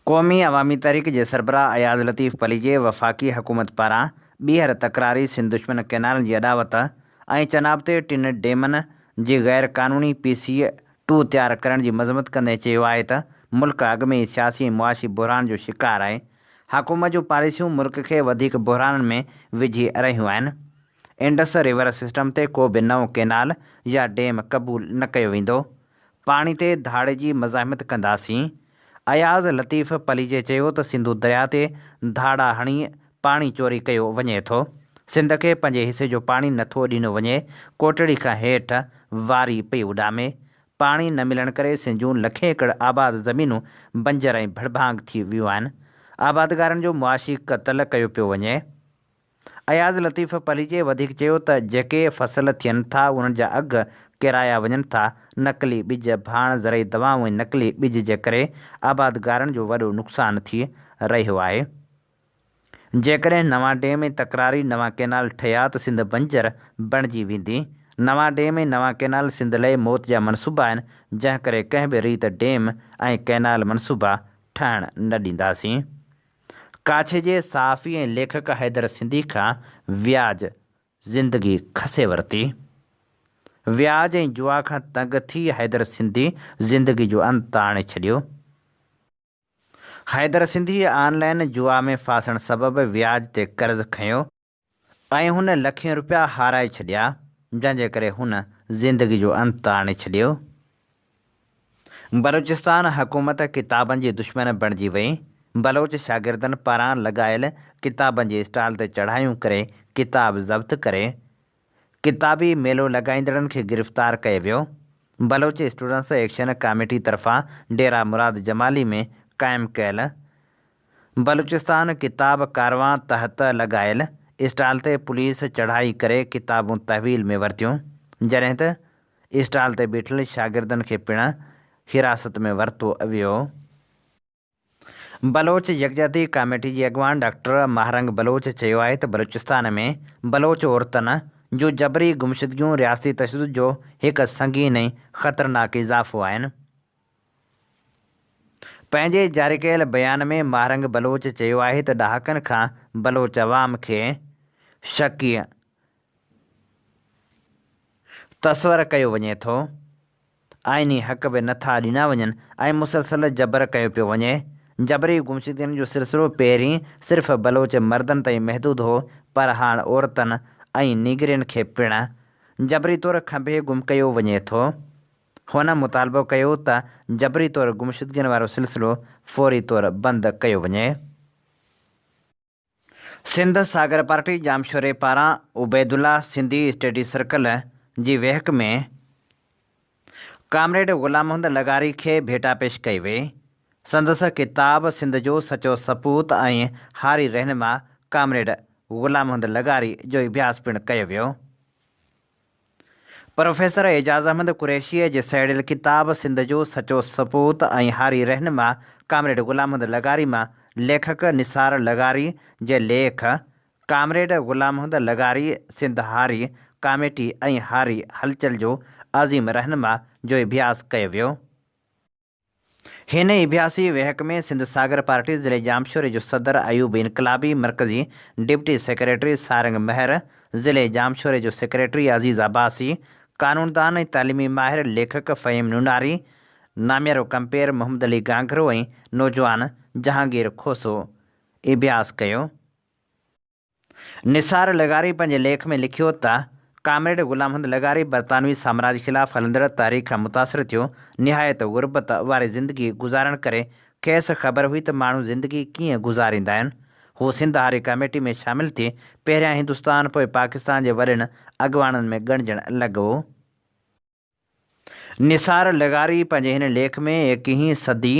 قومي عوامي تحريڪ جي سربراهه اياز لطيف پليجي وفاقي حڪومت پاران ٻيهر تڪراري سنڌ دشمن ڪئنالن جي اڏاوت ۽ چناب تي ٽن ڊيمن جي غير قانوني پي سي ٽو تيار ڪرڻ جي مذمت ڪندي چيو آهي ته ملڪ اڳ ۾ ئي سياسي ۽ معاشي بحران جو شڪار آهي، حڪومت جون پاليسيون ملڪ کي وڌيڪ بحرانن ۾ وجهي رهيون آهن. انڊس ريور سسٽم تي ڪو به نئون ڪئنال يا ڊيم قبول نه ڪيو ويندو. پاڻي تي ڌاڙي جي مزاحمت ڪنداسين. اياز لطيف پليجي چيو ته سنڌو درياء تي ڌاڙا هڻي پاڻي چوري ڪيو وڃي ٿو. سنڌ کي پنهنجي حصي جو پاڻي نه ٿو ڏنو وڃي، ڪوٽڙي کان هيٺ واري پئي اڏامي. پاڻي نه ملڻ ڪري سنڌ جون لکين ايڪڙ آباد زمينون بنجر ۽ ڀڙڀانگ ٿي ويون آهن. آبادگارن جو معاشي قتل ڪيو پيو وڃي. اياز لطيف پليجي وڌيڪ چيو ته جيڪي فصل ٿين ٿا انهن جا اگهه ڪيرايا وڃن ٿا، نقلي ٻج، ڀاڻ، زرعي دوائون ۽ نقلي ٻج جي ڪري آبادگارن جو وڏو نقصان ٿي رهيو آهي. جيڪڏهن نوان ڊيم ۽ تڪراري نوان ڪئنال ٺهيا ته سنڌ بنجر بڻجي ويندي. نوان ڊيم ۽ نوان ڪئنال سنڌ لئه موت جا منصوبا آهن، جنهن ڪري ڪنهن به ريت ڊيم ۽ ڪئنال منصوبا ٺهڻ نه ڏينداسين. ڪاڇي جي صحافي ۽ ليکڪ حيدر سنڌي کان وياج زندگي کسي ورتي. وياج ۽ جوا کان تنگ ٿي حيدر سنڌي زندگي جو انت آڻي ڇڏيو. حيدر سنڌي آن لائين جوا ۾ ڦاسڻ سبب وياج تي قرض کنيو. ۽ هن لکين روپيا هارائي ڇڏيا، جنهن جي ڪري هن زندگي جو انت آڻي ڇڏيو. بلوچستان حڪومت ڪتابن جي دشمن بڻجي وئي، بلوچ شاگردن پاران لڳايل ڪتابن جي اسٽال تي چڙهايون ڪري ڪتاب ضبط ڪري ڪتابي ميلو لڳائيندڙن کي گرفتار ڪيو ويو. بلوچ اسٽوڊنٽس ايڪشن ڪاميٽي طرفان ڊيرا مراد جمالي ۾ قائم ڪيل بلوچستان ڪتاب ڪاروان تحت لڳايل اسٽال تي پوليس چڙهائي ڪري ڪتابون تحويل ۾ ورتيون، جڏهن ته اسٽال تي بيٺل شاگردن کي پڻ حراست ۾ ورتو ويو. بلوچ يڪجهتي ڪاميٽي جي اڳواڻ ڊاڪٽر ماهرنگ بلوچ چيو آهي ته بلوچستان ۾ بلوچ عورتن جون جبري گمشدگيون رياستي تشدد جو هڪ سنگين ۽ خطرناڪ اضافو آهن. پنهنجي جاري ڪيل بيان ۾ ماهرنگ بلوچ چيو آهي ته ڏهاڪن کان بلوچ عوام کي شڪي تصور ڪيو وڃي ٿو، آئيني حق به نٿا ڏنا وڃن ۽ مسلسل جبر ڪيو پيو وڃي، جبري گمشدگين جو سلسلو پهرين صرف بلوچ مردن تائين محدود هو پر هاڻ عورتن ۽ نينگرين کي پڻ جبري طور کنڀي گم ڪيو وڃي ٿو. هن مطالبو ڪيو ته جبري طور گمشدگين وارو سلسلو فوري طور بند ڪيو وڃي. سنڌ ساگر پارٽي ڄامشوري پاران عبيدالله سنڌي اسٽڊي سرڪل جي ويهڪ ۾ ڪامريڊ غلام محمد لغاري کي ڀيٽا پيش ڪئي وئي. سندس ڪتاب سنڌ جو سچو سپوت ۽ هاري رهنما ڪامريڊ غلام محمد لغاري جو اڀياس پڻ ڪيو ويو. پروفيسر اعجاز احمد قريشيء جي سهيڙيل ڪتاب سنڌ جو سچو سپوت ۽ هاري رهنما ڪامريڊ غلام محمد لغاري مان ليکڪ نثار لغاري جي ليک ڪامريڊ غلام محمد لغاري سنڌ هاري ڪاميٽي ۽ هاري هلچل جو عظيم رهنما جو اڀياس ڪيو ويو. هن اڀياسي ويهڪ ۾ سنڌ ساگر پارٽي ضلعي ڄامشوري جو صدر ايوب انقلابي، مرڪزي ڊپٽي سيڪريٽري سارنگ مهر، ضلعي ڄامشوري جو سيڪريٽري عزيز عباسي، قانوندان ۽ تعليمي ماهر ليکڪ فهيم نوناري، ناميارو ڪمپيئر محمد علي گانگهرو ۽ نوجوان جهانگير کوسو اڀياس ڪيو. نثار لغاري پنهنجي ليک ۾ لکيو ته، ڪامريڊ غلام محمد لغاري برطانوي سامراج خلاف هلندڙ تحريڪ کان متاثر ٿيو، نهايت غربت واري زندگي گذارڻ ڪري کيس خبر هئي ته ماڻهو زندگي ڪيئن گذاريندا آهن. هو سنڌ هاري ڪميٽي ۾ شامل ٿي پهريان هندستان پوء پاڪستان جي وڏن اڳواڻن ۾ ڳڻجڻ لڳو. نثار لغاري پنهنجي هن ليک ۾ ايڪيهين صدي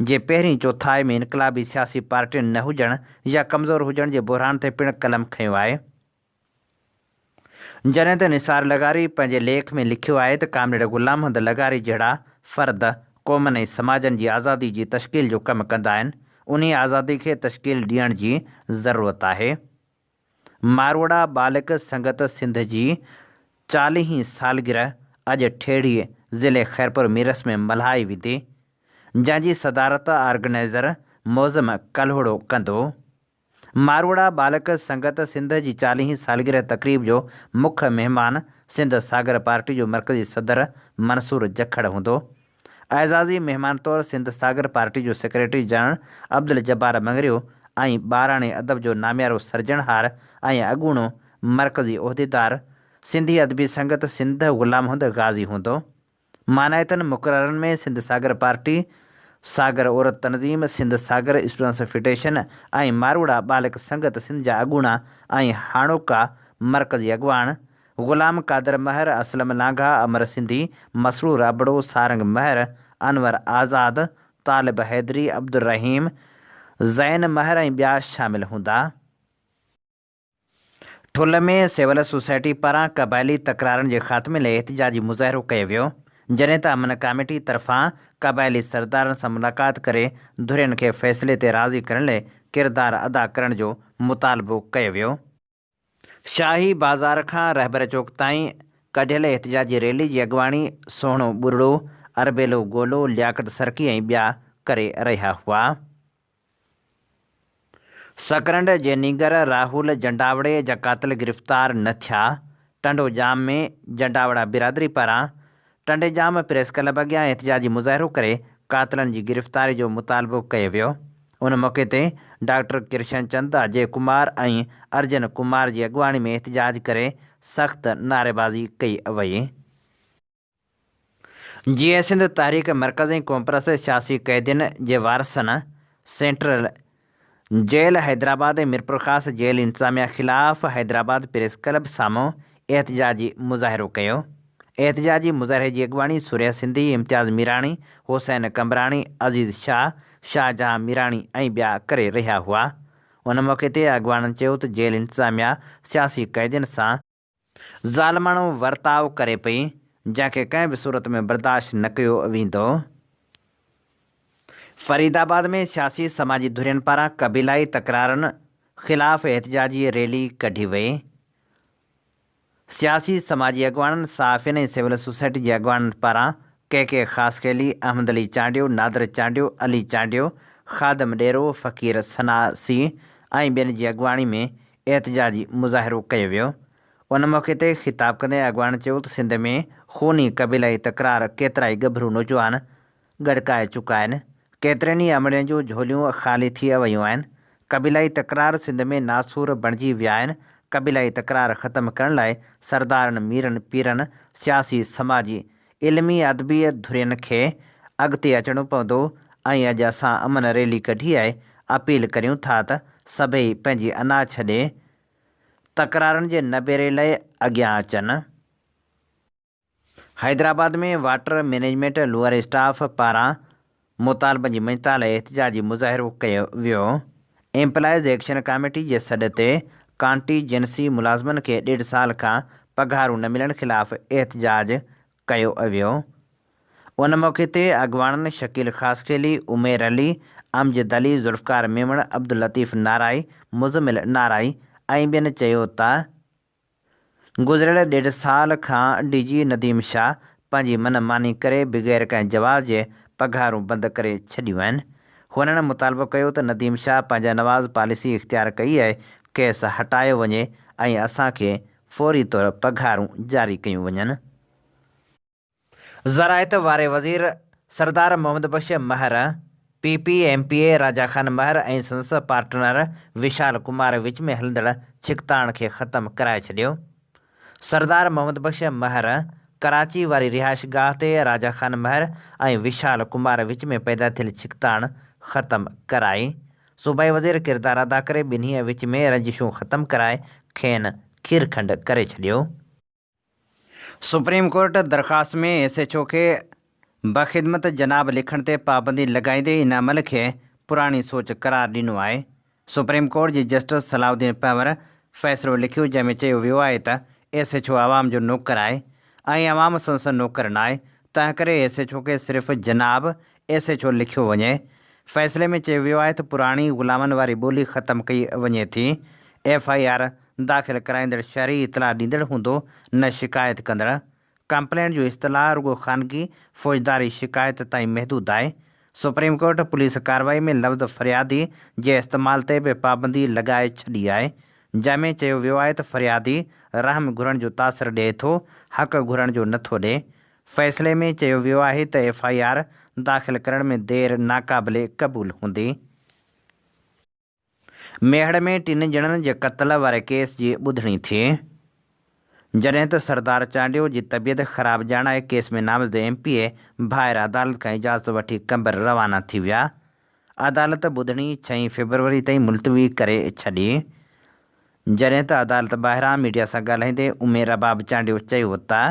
جي پهرين چوٿائي ۾ انقلابي سياسي پارٽين نه هجڻ يا ڪمزور هجڻ جي بحران تي پڻ قلم کنيو آهي. جڏهن ته نثار لغاري پنهنجي ليک ۾ لکيو آهي ته ڪامريڊ غلام محمد لغاري جهڙا فرد قومن ۽ سماجن جي آزادي جي تشڪيل جو ڪم ڪندا آهن، انهي آزادي کي تشڪيل ڏيڻ جي ضرورت آهي. ماروئڙا ٻالڪ سنگت سنڌ جي چاليهين سالگرهه اڄ ٺيڙهي ضلعي خيرپور ميرس ۾ ملهائي ويندي، جنهن جي صدارت آرگنائيزر معظم ڪلهوڙو ڪندو. ماروئڙا ٻالڪ سنگت سنڌ جي چاليهين سالگرهه تقريب جو مک مهمان سنڌ ساگر پارٽي جو مرڪزي صدر منصور جکڙ هوندو. اعزازي مهمان طور سنڌ ساگر پارٽي جو سيڪريٽري جنرل عبدالجبار مڱريو ۽ ٻاراڻي ادب جو ناميارو سرجڻهار ۽ اڳوڻو مرڪزي عهديدار سنڌي ادبي سنگت سنڌ غلام محمد غازي هوندو. مانائتن مقررن ۾ سنڌ ساگر پارٽي، ساگر عورت تنظيم، سنڌ ساگر اسٽوڊنٽس فيڊريشن ۽ ماروئڙا ٻالڪ سنگت سنڌ جا اڳوڻا ۽ هاڻوڪا مرڪزي اڳواڻ غلام قادر مهر، اسلم لانگاهه، امر سنڌي، مسرور ابڙو، سارنگ مهر، انور آزاد، طالب حيدري، عبدالرحيم، زين مهر ۽ ٻيا شامل هوندا. ٺل ۾ سول سوسائٽي پاران قبائلي تڪرارن جي خاتمي لاء احتجاجي مظاهرو ڪيو ويو، جڏهن ته امن ڪاميٽي طرفان قبائلي سردارن سان ملاقات ڪري ڌرين کي فيصلي تي راضي ڪرڻ لاء ڪردار ادا ڪرڻ جو مطالبو ڪيو ويو. شاهي بازار کان رهبر چوڪ تائين ڪڍيل احتجاجي ريلي جي اڳواڻي سهڻو ٻرڙو، اربيلو گولو، لياقت سرڪي ۽ ٻيا ڪري رهيا هئا. سڪرنڊ جي نينگر راهول جنڊاوڙي جا قاتل گرفتار نه ٿيا، ٽنڊو ڄام ۾ جنڊاوڙا برادري پاران ٽنڊي ڄام پريس ڪلب اڳيان احتجاجي مظاهرو ڪري قاتلن جي گرفتاري جو مطالبو ڪيو ويو. ان موقعي تي ڊاڪٽر ڪرشن چند، اجي ڪمار ۽ ارجن ڪمار جي اڳواڻي ۾ احتجاج ڪري سخت نعريبازي ڪئي وئي. جيئي سنڌ تحريڪ مرڪز ۽ قومپرست سياسي قيدين جي وارثن central jail Hyderabad ۽ Mirpurkhas jail انتظاميا خلاف حيدرآباد پريس ڪلب سامهون احتجاجي مظاهرو ڪيو. احتجاجي مظاهري جي اڳواڻي سورهيه سنڌي، امتياز ميراڻي، حسين قمبراڻي، عزيز شاهه، شاهجهان ميراڻي ۽ ٻيا ڪري رهيا هئا. ان موقعي تي اڳواڻن چيو ته جيل انتظاميا سياسي قيدين سان ظالماڻو ورتاء ڪري پئي، جنهن کي ڪنهن به صورت ۾ برداشت نه ڪيو ويندو. فريد آباد ۾ سياسي سماجي ڌرين پاران قبيلائي تڪرارن خلاف احتجاجي ريلي ڪڍي وئي. سياسي سماجي اڳواڻن، صحافين ۽ سول سوسائٽي جي اڳواڻن پاران ڪي ڪي خاصخيلي، احمد علي چانڊيو، نادر چانڊيو، علي چانڊيو، خادم ڏيرو، فقير ثناء سي ۽ ٻين جي اڳواڻي ۾ احتجاجي مظاهرو ڪيو ويو. ان موقعي تي خطاب ڪندي اڳواڻن چيو ته سنڌ ۾ خوني قبيلائي تڪرار ڪيترائي ڳڀرو نوجوان ڳڙڪائي چڪا آهن، ڪيترين ئي امڙين جون جهوليون خالي ٿي ويون آهن، قبيلائي تڪرار سنڌ ۾ ناسور بڻجي ويا آهن، قبيلائي تڪرار ختم ڪرڻ لاء سردارن، ميرن، پيرن، سياسي، سماجي، علمي ادبي ڌرين کي اڳتي اچڻو پوندو ۽ اڄ اسان امن ريلي ڪڍي آهي اپيل ڪريون ٿا ته سڀئي پنهنجي انا ڇڏي تڪرارن جي نبيري لئه اڳيان اچن. Hyderabad ۾ water management lower staff پاران مطالبن جي مڃتا لاء احتجاجي مظاهرو ڪيو ويو. ايمپلائيز ايڪشن ڪاميٽي جي سڏ تي ڪانٽي جنسي ملازمن کي ڏيڍ سال کان پگهارون نه ملڻ خلاف احتجاج ڪيو ويو. ان موقعي تي اڳواڻن شڪيل خاصخيلي، عمير علي، امجد علي، ذوالفقار ميمڻ، عبداللطيف نارائي، مزمل نارائي ۽ ٻين چيو ته گذريل ڏيڍ سال کان ڊي جي نديم شاهه پنهنجي من ماني ڪري بغير ڪنهن جواز جي پگهارون بند ڪري ڇڏيون آهن. هنن مطالبو ڪيو ته نديم شاهه پنهنجا نواز پاليسي اختيار ڪئي آهي کيس هٽايو وڃي ۽ اسان کي فوري طور پگهارون جاري ڪيون وڃن. زراعت واري وزير Sardar Muhammad Bakhsh Mahar, P P M P A Raja Khan Mahar ۽ سندس پارٽنر وشال ڪمار وچ ۾ هلندڙ ڇڪتاڻ کي ختم ڪرائي ڇڏيو. سردار محمد بخش مهر ڪراچي واري رهائشگاهه تي راجا خان مهر ۽ وشال ڪمار وچ ۾ پيدا ٿيل ڇڪتاڻ ختم ڪرائي. صوبائي وزير ڪردار ادا ڪري ٻنهي وچ ۾ رنجشون ختم ڪرائي کين کيرکنڊ ڪري ڇڏيو. سپريم ڪورٽ درخواست ۾ ايس ايڇ او کي بخدمت جناب لکڻ تي پابندي لڳائيندي ان عمل کي پراڻي سوچ قرار ڏنو آهي. سپريم ڪورٽ جي جسٽس صلاح الدين پنهور فيصلو لکيو جنهن ۾ چيو ويو آهي ته ايس ايڇ او عوام جو نوڪر آهي ۽ عوام سندس نوڪر ناهي تنهنڪري ايس ايڇ او کي صرف جناب ايس ايڇ او لکيو وڃي. فيصلي ۾ چيو ويو آهي ته پراڻي غلامن واري ٻولي ختم ڪئي وڃي ٿي، ايف I R داخل ڪرائيندڙ شهري اطلاع ڏيندڙ هوندو نه شڪايت ڪندڙ. ڪمپلينٽ جو اصطلاح رڳو خانگي فوجداري شڪايت تائين محدود آهي. سپريم ڪورٽ پوليس ڪارروائي ۾ لفظ فريادي جي استعمال تي به پابندي لڳائي ڇڏي آهي، جنهن ۾ چيو ويو آهي ته فريادي رحم گهرڻ جو تاثر ڏئي ٿو، حق گهرڻ جو نٿو ڏئي. فيصلي ۾ چيو ويو آهي ته ايف I R داخل ڪرڻ ۾ دير ناقابل قبول هوندي. ميهڙ ۾ ٽن ڄڻن جي قتل واري ڪيس جي ٻڌڻي ٿي، جڏهن ته سردار چانڊيو جي طبيعت خراب ڄاڻائي ڪيس ۾ نامزد ايم پي اي ڀائر عدالت کان اجازت وٺي قمبر روانا ٿي ويا. عدالت ٻڌڻي ڇهين فيبروري تائين ملتوي ڪري ڇڏي. جڏهن ته عدالت ٻاهران ميڊيا سان ڳالهائيندي امي رباب چانڊيو چيو ته.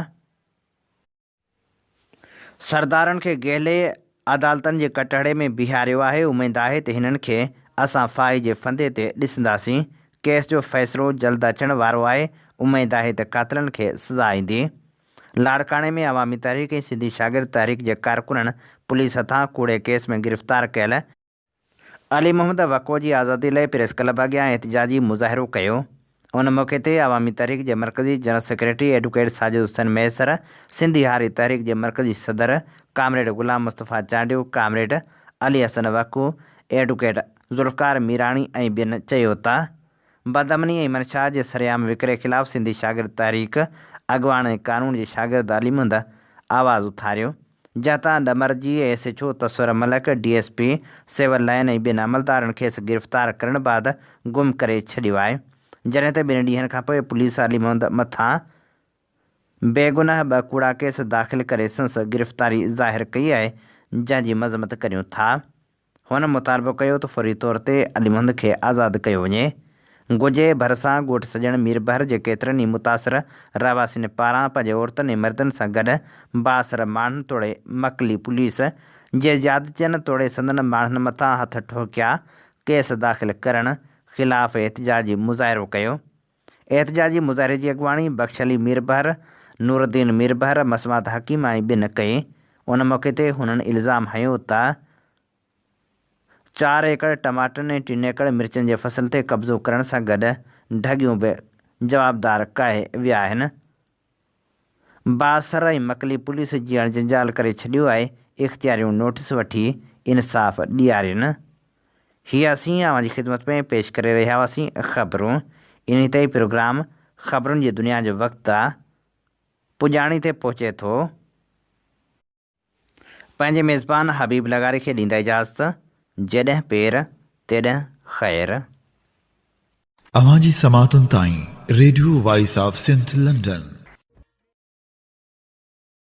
سردارن کي گهلي عدالتن جي ڪٽهڙي ۾ بيهاريو آهي، اميد آهي ته هنن کي اسان ڦاهي جي ڦندي تي ڏسنداسين، ڪيس جو فيصلو جلد اچڻ وارو آهي، اميد آهي ته قاتلن کي سزا ايندي. لاڙڪاڻي ۾ عوامي تحريڪ ۽ سنڌي شاگرد تحريڪ جي ڪارڪنن پوليس هٿان ڪوڙي ڪيس ۾ گرفتار ڪيل علي محمد وڪو جي آزادي لاء پريس ڪلب اڳيان احتجاجي مظاهرو ڪيو. ان موقعي تي عوامي تحريڪ جي مرڪزي general secretary advocate Sajid Hussain Mahesar, Sindhi Hari Tehreek جي مرڪزي صدر comrade Ghulam Mustafa Chandio, comrade Ali Hassan Wako, advocate Zulfiqar Mirani ۽ ٻين چيو ته بدامني ۽ منشيات جي سرعام وڪري خلاف سنڌي شاگرد تحريڪ اڳواڻ ۽ قانون جي شاگرد علي محمد آواز اٿاريو، جنهن تان ڏمر جي S H O Taswar Malik, D S P civil line ۽ ٻين عملدارن کيس گرفتار ڪرڻ بعد گم ڪري ڇڏيو آهي، جڏهن ته ٻن ڏينهن کانپوء پوليس علي محمد مٿان بيگناهه ٻه ڪوڙا ڪيس داخل ڪري سنس گرفتاري ظاهر ڪئي آهي، جنهن جي مذمت ڪريون ٿا. هن مطالبو ڪيو ته فوري طور تي علي محمد کي آزاد ڪيو وڃي. گجي ڀرسان ڳوٺ سڄڻ ميربحر جي ڪيترن ئي متاثر رهواسين پاران پنهنجي عورتن ۽ مردن سان گڏ بااثر ماڻهن توڙي مڪلي پوليس جي زيادتين توڙي سندن ماڻهن مٿان هٿ ٺوڪيا ڪيس داخل ڪرڻ خلاف احتجاجي مظاهرو ڪيو. احتجاجي مظاهري جي اڳواڻي بخش علي ميربحر، نورالدين ميربحر، مسمات حڪيم ۽ ٻين ڪئي. ان موقعي تي هنن الزام هنيو ته چار ايڪڙ ٽماٽن ۽ ٽن ايڪڙ مرچن جي فصل تي قبضو ڪرڻ سان گڏ ڍڳيون به جوابدار ڪاهي ويا آهن. بااثر ۽ مڪلي پوليس جيئڻ جنجال ڪري ڇڏيو آهي، اختياريون نوٽيس وٺي انصاف ڏيارين. هي اسين اوهان جي خدمت ۾ پيش ڪري رهيا هئاسين خبرون. انهي تي ئي پروگرام خبرن جي دنيا جو وقت پڄاڻي تي پهچي ٿو. پنهنجي ميزبان حبيب لغاري کي ڏيندا اجازت، جيڏهن پير تيڏهن خير. اوهان جي سماعتن تائين radio voice of Sindh London.